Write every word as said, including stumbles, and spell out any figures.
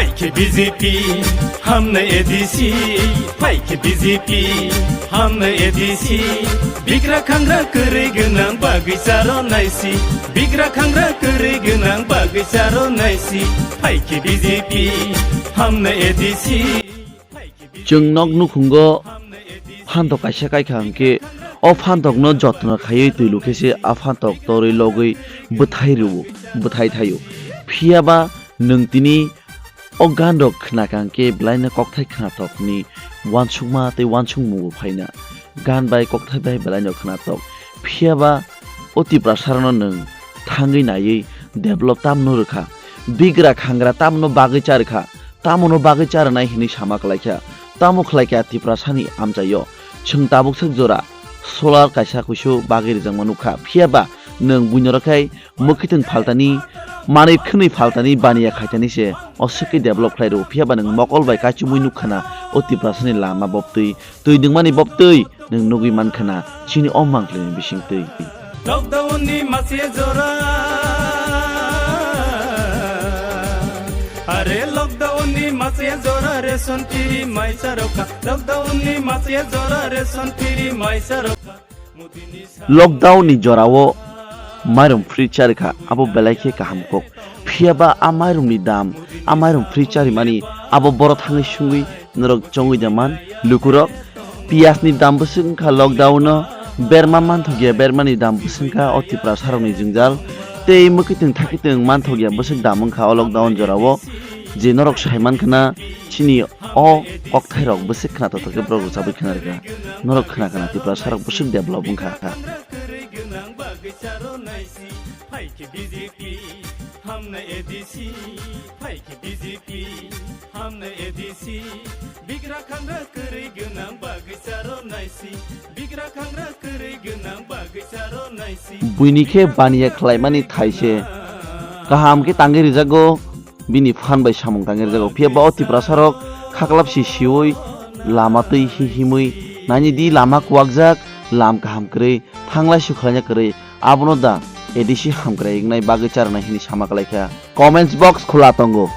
Phaikhe B J P, hamna A D C. Phaikhe B J P, hamna A D C. Bigra khangra kwrwi gwnang bagwi charo naisi. Bigra khangra kwrwi gwnang bagwi charo naisi. Phaikhe B J P, hamna A D C. Chwng nok nukhungo phantok kaisa kaikha hwnkhe, o phantokno jotno khaiwi twi lukhe se a phantok torwi logwi bwthai rwo, bwthai thaio. Phiya ba nwng tini o gan rok khna kha hwnkhe belaino kokthai khnathokni uansukma tei uansukmung bo phaina. Gan bai kokthai bai belaino khnathok. Phiya ba o Tiprasarokno nwng thangwi naiwi develop tamno rwkha. Bigra khangra tamno bagwi cha rwkha. Tamono bagwi cha rwnai hinwi sama khlaikha. Tamo khlaikha Tiprasani amchaio. Chwng tabuk swk jora solar kaisa kuisu bagwi rijak ma nukha. Phiya ba nwng buino rwkhai mwkhwtwng phaltani, manwi khwnwi phaltani baniya khaitani se o swkhe develop khlai rwo. Phiya ba nwng mokol bai kaichumwi nukha na o Tiprasani lama bobtwi, twi nungmani bobtwi nwng nugwi mankha na chini o mangkhlini bisingtwi. Lockdown ni masiya jora. Are lockdown ni masiya jora ration free maisa rokha. Lockdown ni masiya jora ration free maisa rokha. Lockdown ni jorao mairum free cha rwkha, abo belai khe kaham kok. Phiya ba a mairumni dam, a mairum free cha rimani abo boro thangwi sungwi norok chongwi da man lukurok. Piyasni dam bwswk wngkha lockdown o, berma manthokya bermani dam bwswk wngkha o Tiprasarokni jwngjal. Tei mwkhwtwng thakhwtwng manthokya bwswk dam wngkha o lockdown jorao. Je norok sai mankha na chini o kokthairok bwswk khna tongthok khe borok rwchabwi khna rwkha. Norok khna khna Tiprasarok bwswk develop wngkha. Phaikhe B J P, hamna A D C. Phaikhe B J P, hamna A D C. Bigra khangra kwrwi gwnang bagwi charo naisi. Bigra khangra kwrwi gwnang bagwi charo naisi. Buini khe baniya khlaimani thaise kaham khe tangwi rijago, bini phan bai samung tangwi rijago. Phiya ba o Tiprasarok khaklap si siwi lama twi hi himwi naini di lama kuwakjak, lam kaham kwrwi, thanglai su khlaina kwrwi, abono da A D C hamkrai wngnai bagwi cha rwnai hinwi sama khlaikha. Comments box khula tongo.